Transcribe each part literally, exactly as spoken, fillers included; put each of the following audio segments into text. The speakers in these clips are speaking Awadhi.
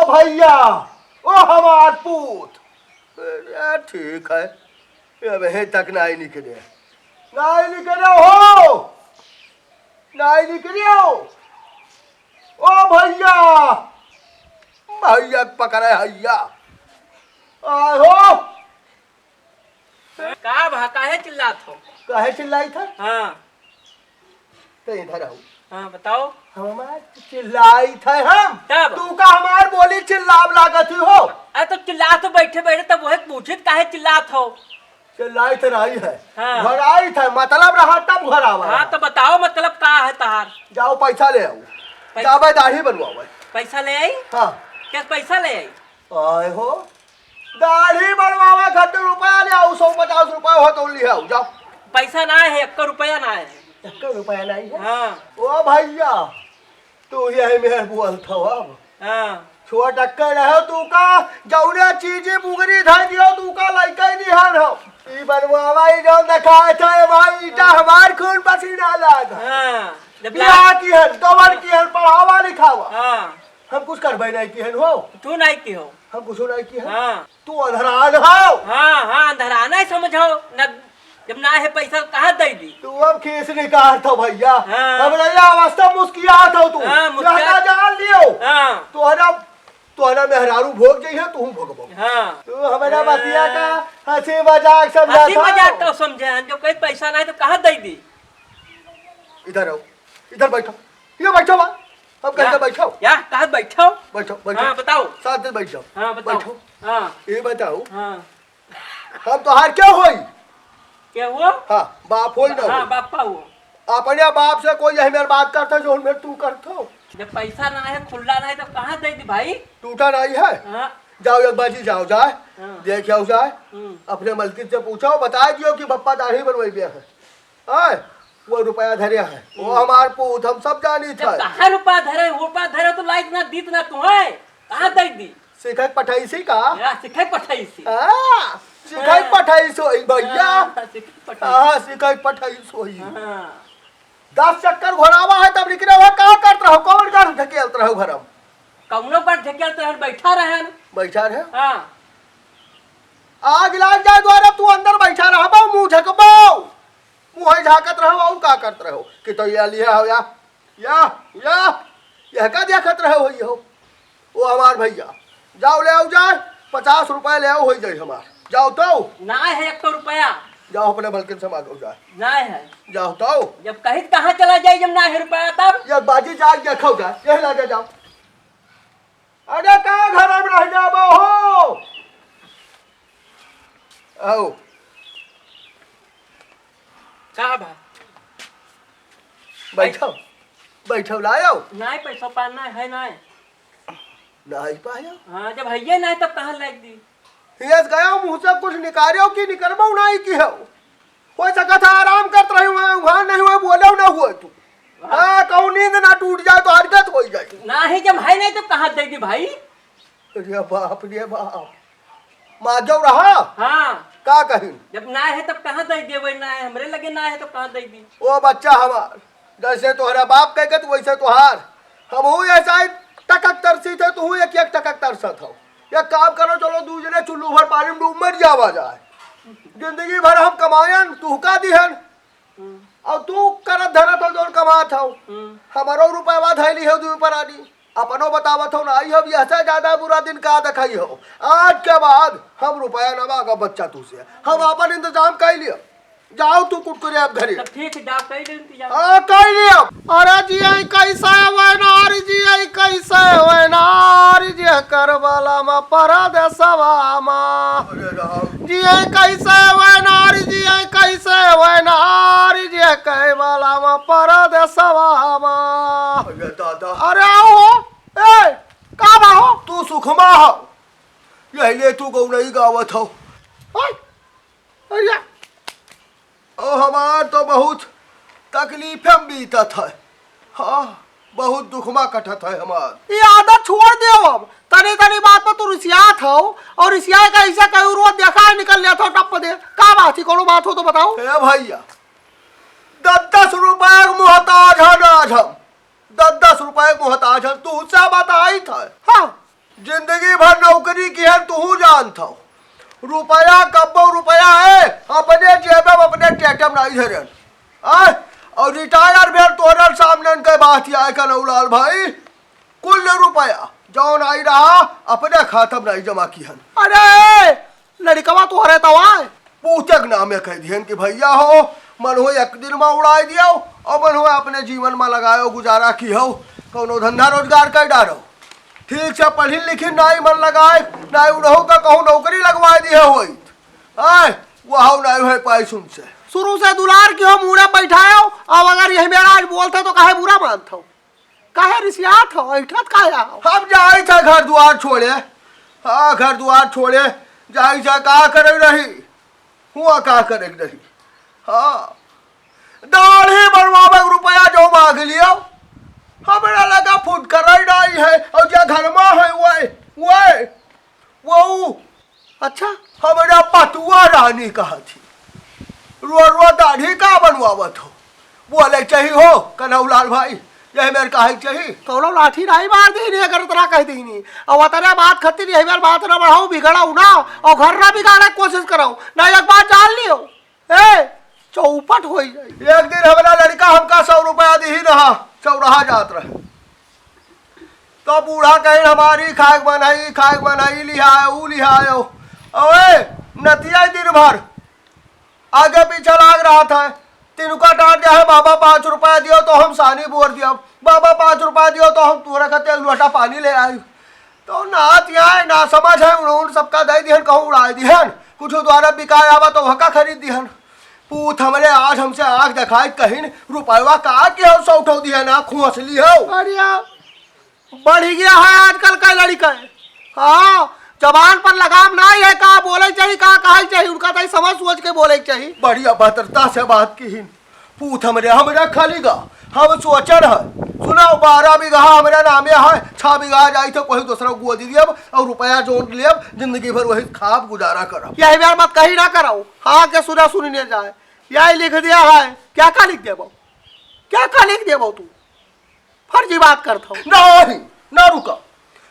भइया, ओ हमार पूत। अरे ठीक है, अबहीं तक नाहीं निकरे, नाहीं निकरे हो, नाहीं निकरे हो। ओ भइया, भइया पकड़े हइया। आहो। का भा, काहे चिल्लात हो? काहे चिल्लाइत है? हाँ। तो इधर आओ। हाँ, बताओ। हमार चिल्लाइत है हम। तब? तू का हमार बोली चिल्लाव लागत ही हो? अरे तो चिल्लात हो बैठे बैठे, तब वही पूछित काहे चिल्लात हो? चिल्लाइत रही है। हाँ। घराइत है, मतलब रहा तब घरावा हाँ, रहा। तो बताओ मतलब का है तहार? जाओ पैसा ले आओ। पैसा? जाबे दाढ़ी बनवावे। पैसा ले आई? हाँ। क्या पैसा ले आई? आए हो, दाढ़ी बनवावे खातिर रुपया ले आओ, सौ पचास रुपया हो तो लिहे आओ, जाओ। पैसा नाहीं है, एक्को रुपया नाहीं है। एक्को रुपया नाहीं है? हाँ। ओ भइया, तू यही में बोलत हो अब। हाँ। छोट अक्के रहो तू का, जौने चीजी बुगरी धइ दियो तू का लइके निहान हो। ई बनवावा ई जौन देखात है भाई, ईटा हमार खून पसीना लाग। हाँ। जब बियाह ला- किहन, दौड़ किहन, पढ़ावा लिखावा। हाँ। हम कुछ करबे नाहीं किहन हो। तू नाहीं किहो। हम कुछ नाहीं किहन। हाँ। तू अंधरान हो। हाँ, हाँ, अंधरान है समझो। न, जब नाहीं है पैसा कहाँ दे दी? तू अब खीस निकालत हो भइया। हाँ। हमरा ये अवस्था मुस्कियात हो तू। हाँ, मुस्कियात। यहाँ जान लियो। हाँ। तोहरा, तोहरा मेहरारू भोग जइहे, तू भोगबो। हाँ। तू हमरा हाँ। बतिया का हँसी मजाक समझत हो। हँसी मजाक तो समझे हैं, जब कहीं पैसा नाहीं तो कहाँ दे दी? इधर आओ, इधर बैठो। ये बैठो बा। हम कहते या, बैठो। या, कहाँ बैठो? बैठो, बैठो। हाँ, बताओ। साथ में बैठ जाओ। हाँ, बताओ। बैठो। हाँ। ये बताओ। हाँ। हम तोहार क्या होई? क्या हुआ? हाँ, बाप होई ना हाँ, होई। बापा हुआ। अपने बाप से कोई यही मेर बात करता जो उनमें तू करत हो। जब पैसा नाहीं है, खुल्ला नाहीं है, तो कहाँ दे दी भाई? टूटा नाहीं है? हाँ। जाओ एक बाजी जाओ जाए, हाँ। देख आओ जाए। हम्म। अपने मलकिन से पूछो, बता दियो कि बप्पा दाढ़ी बनवाई गया है। आय, वो रुपया धरे है, वो हम्म। हमार पूत, हम सब जानी जब थे। कहाँ रुपया धरे, वो रुपया धरे तो लाइत ना, दीत ना तू है, कहाँ दे दी? सिखक पठाईसी का? या, सिखक पठाईसी। हाँ, सिखक हाँ। पठाईसो ही भइया। हाँ, सिखक पठाईसी। हाँ, सिखक पठाईसो ही। हाँ। दस चक्कर घोरावा है तब निकरे हुआ, का करत रहो, कौन कर ढकेलत रहो घर में? कौनो पर ढकेलत रहे, बैठा रहे न। बैठा रहे? हाँ। आग लाग जाए द्वारा, तू अंदर बैठा रहबो, मुँह झकबो। मुँह झाँकत रहो, और का करत रहो? कि तो ये लिया हो या, या, या, यह का देखत रहो हो ये हो? ओ हमार भइया, जाओ ले आओ जाए, पचास रुपया ले आओ, होई जाई हमार। जाओ तो। नाहीं है एक रुपया। जाओ अपने मलकिन से मांगो जाए। नाहीं है। जाओ तो। जब कहित कहाँ चला जाई, जब नाहीं है रुपया तब? ये बाजी जाए, देखो जाए, यही लागे जाओ। अरे का घर में रह जाबो हो? आओ। का बा? बैठो, बैठो, लायो। नाहीं, पैसा पान नाहीं है, नाहीं। नाहीं पायो? हाँ, जब हइये नाहीं, तब कहाँ लाइक दी? हियस गयो, मुँह से कुछ निकारियो कि निकरबो नाहीं किहो। हो सकत है, आराम करत रही हुआ, वहाँ नहीं हुआ, बोलो ना हुआ तू। हाँ। हाँ, कहूँ नींद ना टूट जाए, तो हरकत हो जाए। नाहीं, जब है नाहीं, तो कहाँ दे दी भाई? अरे बाप रे बाप, माजो रहा। हाँ। का कहिन? जब ना है तब कहाँ दे देवे, ना है हमरे लगे, ना है तो कहाँ दे दी? ओ बच्चा हमार, जैसे तोहरा बाप कह के तू वैसे तोहार। हमहू ऐसा ही टकक तरसी थे, तू एक एक टकक तरसत हो। एक काम करो, चलो दू जने चुल्लू भर पानी में डूब मर जावा जाए। जिंदगी भर हम कमायन, तू का दिहन? हम्म। और तू करत धरत हो जौन कमात हो। हम्म। हमारो रुपयवा धैली हो दू पर आनी। अपनो बतावत हो ना, आई अब यह से ज्यादा बुरा दिन का देखाई हो। आज के बाद हम रुपया ना मांगब बच्चा तू से। हम अपन इंतजाम कर लियो। जाओ तू कुटकुरे अब घरे। तब ठीक है, जाओ, कर ले इंतजाम। हाँ, कर लियो। अरे जिए कैसे वैनार, जिए कैसे वैनार, जे करबला मा परदेसवा मा। अरे राम। जिए कैसे वैनार, जिए कैसे वैनार, जे करबला मा परदेसवा मा। अरे दादा। अरे आओ हो। ए, का बा हो? तू सुखमा हो। यही ले तू गौनई गावत हो। ओए, अरे। ओ, हमार तो बहुत तकलीफ में बीतत है। हाँ, बहुत दुख मा कटत है हमार। ये आदत छोड़ दे अब। तनी तनी बात पर तू रिसियात हो और रिसियाए का ऐसा कहीं रोज देखा है, निकल लेत हो टप दे। का बात है, कोनो बात हो तो बताओ। ए भैया, दस दस रुपया के मोहताज है ना आज हम। दस दस रुपया के मोहताज है, तू से बताई था। हाँ। जिंदगी भर नौकरी किहन, तुहू जानत हो। रुपया कब्बो रुपया है, अपने जेबे में अपने टेटम नाई धरन। आय, और रिटायर भेल तोहरे सामने इनके बात आए कनौलाल भाई, कुल रुपया जौन आई रहा, अपने खाता में नाई जमा किहन। अरे, लड़िकवा तोहरे तवा है। पूते के नामे कह दिहन कि भैया हो, मन हो एक दिन में उड़ाई दियो, और मन हो अपने जीवन में लगायो, गुजारा किहो, कौनो धंधा रोजगार कर डारो। ठीक से पढ़ी लिखी नाई मन लगाए, नाई उड़हो का कहूँ नौकरी लगवाए दिहे होइत। आय, वह नाई है पाई सुन से। शुरू से दुलार किहो, मूड़े बैठायो, अब अगर यही मेरा आज बोलते तो काहे बुरा मानत हो? काहे रिसियात हो? ऐठत काहे हो? हम जाई था घर दुआर छोड़े। हाँ, घर दुआर छोड़े जाई था, का करे रही? हुआ का करे रही? हाँ, दाढ़ी बनवावे के रुपया जो मांग लियो, हमरा लगा फुटकरई नाई है, और जे घर में है, वह, वह, वो। अच्छा, हमरा पतुआ रानी कहा थी, रुआ रुआ दाढ़ी का बनवावत हो? बोले चाही हो कनौलाल भाई, यही मेर काहे चाही। कौनो लाठी नाई मार दीनी अगर इतना कह दीनी। और उतना बात खातिर यही मेर बात ना बढ़ाओ, बिगड़ाओ ना, और घर ना बिगाड़े के कोशिश करो ना, एक बात जान लियो। ए, चौपट हो जाई। एक दिन हमरा लड़का हमका सौ रुपया दीही रहा, चौराहा जात रहे, तो बूढ़ा कहिन हमारी खाए के मन है, ई खाए के मन है, ई लिहायो, ऊ लिहायो। ओए, नतिया दिन भर आगे पीछे लाग रहा था, तिनका डांट दिया है, "बाबा पाँच रुपया दियो तो हम सानी बोर दिया, बाबा पाँच रुपया दियो तो हम तोरा खातिर एक लोटा पानी ले आई।" तो नात यहाँ है, ना समझ है, उन, उन सबका दे दिहन, कहूँ उड़ाए दिहन, कुछ द्वारा बिकाए आवा तो वहका खरीद दिहन। पूत हमरे आज हमसे आँख दिखाई कहिन, "रुपयवा का के हो सौ ठो दिहन, ना खोस ली हो।" अरे बढ़ गया है आजकल का लड़िका है। हाँ, जबान पर लगाम नाई है, का बोले चाही, का कहे चाही, उनका तो समझ सोच के बोले चाही। बड़ी अभद्रता से बात किहिन। पूत हमरे, हमरे खाली गा, हम सोचन है। सुनाओ, बारह बीघा हमरे नामे है, छह बीघा जाई तो कोई दूसरा गोदी दियब और रुपया जोड़ लेब, जिंदगी भर वही खाब गुजारा करब। यही बार मत कही ना करो, हाँ के सुना सुनी नहीं जाए, यही लिख दिया है। क्या का लिख देबो, क्या का लिख देबो तू? फर्जी बात करत हो। नहीं, ना रुका।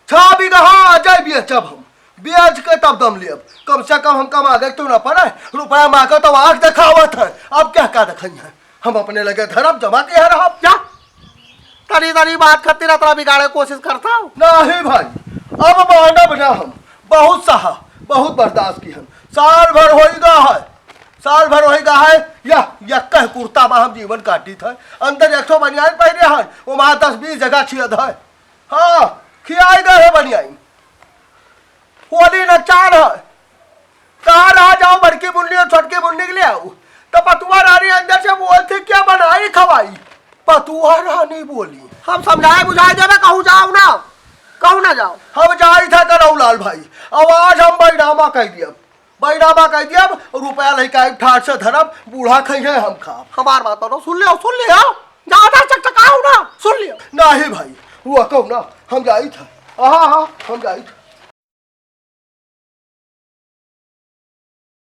छह बीघा हाँ, आ जाए बेचब हम। बेच के तब दम लेब। कम से कम हमका मांगे तो ना पड़े। रुपया मांगे तो आँख देखावत है। अब क्या, क्या देखाई है? हम अपने लगे धरब, जमा के रहब। जा। तनी, तनी बात खातिर अतरा बिगाड़े कोशिश करत हो। नहीं भाई, अब मानब ना हम। बहुत सहा, बहुत बर्दाश्त किहन। साल भर होई गा है। साल भर होई गा है, यह, यह कह कुर्ता मा हम जीवन काटित है। अंदर एक ठो बनियान पहिरे हन, ओमा दस बीस जगह छेद है। हाँ, खियाई गए है बनियान। होली न चार है। कहा रहा जाओ बड़की मुन्नी और छोटकी मुन्नी के ले आओ। तो पतुआ रानी अंदर से बोलती, "क्या बनाई खवाई?" पतुआ रानी बोली। हम समझाए बुझाए देबे, कहूँ जाओ ना, कहूँ ना जाओ। हम जाई था कनौलाल भाई, अब आज हम बैनामा कह दियब, बैनामा कह दियब, रुपया लेके आई ठाट से धरब, बूढ़ा खइहे हम खाब। हमार बात मानो, सुन लियो, सुन लियो, ज्यादा चकचकाओ ना, सुन लियो। नहीं भाई, वो कहूँ ना, हम जाई था, हाँ, हाँ, हम जाई था।